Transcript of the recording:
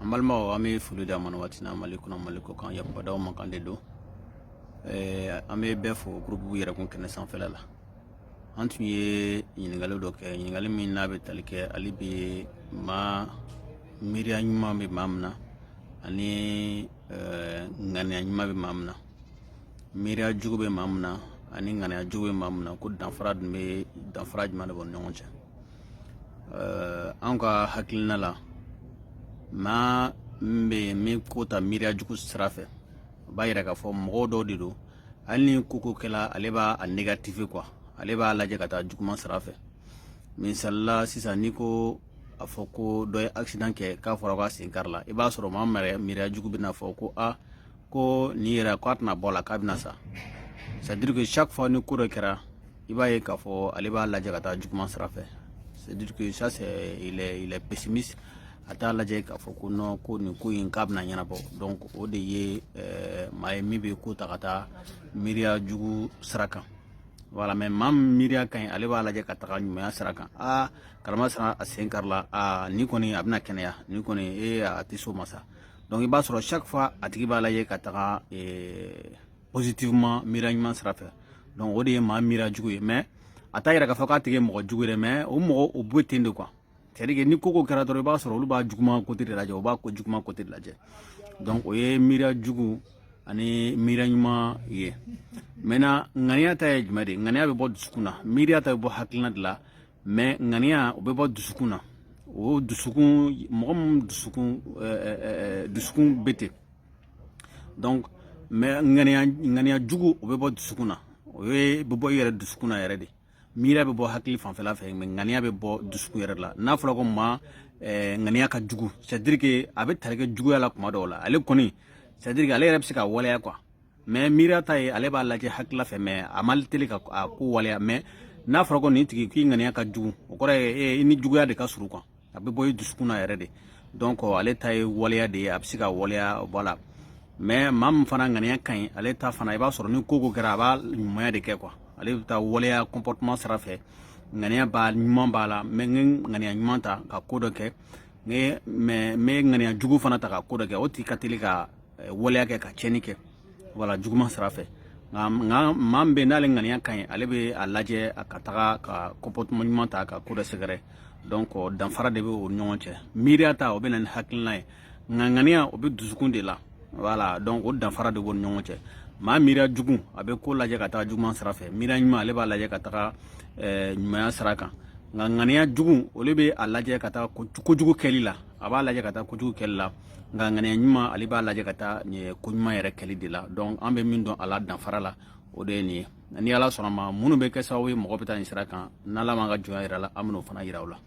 An balimaw, an bɛ foli d'a ma nin waati na, Mali kɔnɔ, Mali kɔ kan, yakubadaw ma kan de don. An bɛ bɛɛ fo groupe Yɛrɛkun Kɛnɛ sanfɛla la. An tun ye ɲininkali dɔ kɛ, ɲininkali min n'a bɛ tali kɛ hali bi maa miiriya ɲuman bɛ maa min na ani ŋaniya ɲuman bɛ maa min na, miiriya jugu bɛ maa min na ani ŋaniya jugu bɛ maa min na, ko danfara dun bɛ, danfara jumɛn de b'u ni ɲɔgɔn cɛ? An ka hakilina la, maa min bɛ yen min ko ta miiriya jugu sira fɛ, o b'a yira k'a fɔ mɔgɔw dɔw de don, hali ni ko ko kɛla, ale b'a a négatif quoi, ale b'a lajɛ ka taa juguman sira fɛ. Misali la, sisan n'i ko a fɔ ko dɔ ye accident kɛ, k'a fɔra k'a sen kari la, i b'a sɔrɔ maa miiriya jugu bɛna fɔ ko a ko nin yɛrɛ k'a tɛna bɔ a la, k'a bɛna sa. C'est à dire que chaque fois ni ko dɔ kɛra, i b'a ye k'a fɔ ale b'a lajɛ ka taa juguman sira fɛ. C'est à dire que ça, c'est il est pessimiste. A t'a lajɛ k'a fɔ ko non, ko nin ko in k'a bɛna ɲɛnabɔ. Donc o de ye maa ye min bɛ ko ta ka taa miiriya jugu sira kan, voilà. Mais maa min miiriya ka ɲi, ale b'a lajɛ ka taga ɲumanya sira kan. Aa, kalama sera a sen kari la, aa, nin kɔni a bɛna kɛnɛya, nin kɔni ee a tɛ s'o ma sa. Donc i b'a sɔrɔ chaque fois a tigi b'a lajɛ ka taga positivement, miiriya ɲuman sira fɛ. Donc o de ye maa miiriya jugu ye. Mais a t'a yira k'a fɔ k'a tigi ye mɔgɔ jugu ye dɛ, mais o mɔgɔ o bɛ ten de quoi. C'est à dire que ni ko ko kɛra dɔrɔn, i b'a sɔrɔ olu b'a juguman côté de lajɛ, u b'a ko juguman côté de lajɛ. Donc o ye miiriya jugu ani miiriya ɲuman ye. Maintenant, ŋaniya ta ye jumɛn de ye? Ŋaniya bɛ bɔ dusukun na, miiriya ta bɛ bɔ hakilina de la, mais ŋaniya o bɛ bɔ dusukun na. O dusukun, mɔgɔ min dusukun dusukun bɛ ten. Donc mais ŋaniya jugu, o bɛ bɔ dusukun na, o ye bɛ bɔ i yɛrɛ dusukun na yɛrɛ de. Miiriya bɛ bɔ hakili fanfɛla fɛ, mais ŋaniya bɛ bɔ dusukun yɛrɛ la. N'a fɔra ko maa ŋaniya ka jugu, c'est à dire que a bɛ tali kɛ juguya la kuma dɔw la. Ale kɔni, c'est à dire que ale yɛrɛ bɛ se ka waleya quoi. Mais miiriya ta ye, ale b'a lajɛ hakilila fɛ, mais a ma teli ka a ko waleya. Mais n'a fɔra ko nin tigi k'i ŋaniya ka jugu, o kɔrɔ ye i ni juguya de ka surun quoi, a bɛ bɔ i dusukun na yɛrɛ de. Donc ale ta ye waleya de ye, a bɛ se ka waleya, voilà. Mais maa min fana ŋaniya ka ɲi, ale ta fana, i b'a sɔrɔ ni ko ko kɛra, a b'a ɲumanya de kɛ quoi. Ale bɛ taa waleya comportement sira fɛ. Ŋaniya b'a ɲuman b'a la, mais n ŋaniya ɲuman ta ka ko dɔ kɛ, mais n bɛ ŋaniya jugu fana ta ka ko dɔ kɛ, o tigi ka teli ka waleya kɛ ka tiɲɛni kɛ, voilà, juguman sira fɛ. Nka maa min bɛ yen n'ale ŋaniya ka ɲi, ale bɛ a lajɛ a ka taga ka comportement ɲuman ta ka ko dɔ sɛgɛrɛ. Donc danfara de bɛ o ni ɲɔgɔn cɛ. Miiriya ta, o bɛ na ni hakilina ye, nka ŋaniya, o bɛ dusukun de la, voilà. Donc o danfara de b'o ni ɲɔgɔn cɛ. Maa miiriya jugu, a bɛ ko lajɛ ka taga juguman sira fɛ. Miiriya ɲuman, ale b'a lajɛ ka taga ɲumanya sira kan. Nka ŋaniya jugu, olu bɛ a lajɛ ka taa kojugu kɛli la, a b'a lajɛ ka taa kojugu kɛli la. Nka ŋaniya ɲuman, ale b'a lajɛ ka taa ko ɲuman yɛrɛ kɛli de la. Donc an bɛ min dɔn a la danfara la, o de ye nin ye. Ni Ala sɔnna ma, minnu bɛ kɛ sababu ye mɔgɔ bɛ taa nin sira kan, n'Ala m'an ka jɔnya yira la, an bɛn'o fana yira u la.